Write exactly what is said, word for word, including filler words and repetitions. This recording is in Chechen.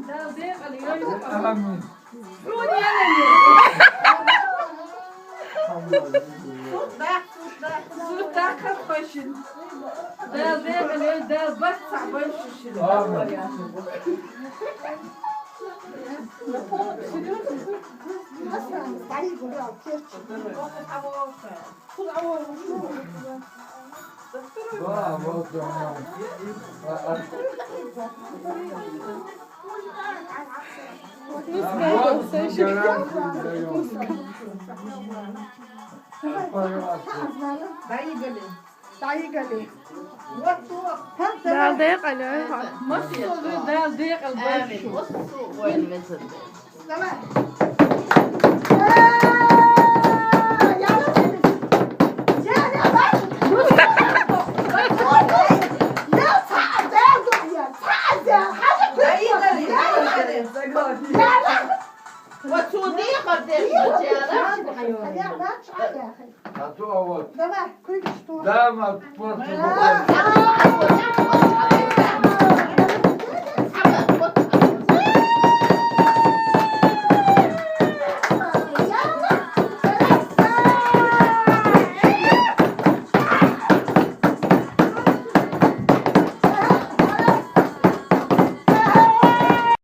Дала декъала йойла. Амин. Сур яла ю. Сур даха, сур даха. Сур даха хошин. Дала декъала йойла, Дала барт цхьа бойла шуьшина. Амин. Даигале. Даигале. Дала декъала йойла. Массо а Дала декъала бойла. Амин. Массо а вайн везан. Давай. Давай, куйгаш тоху.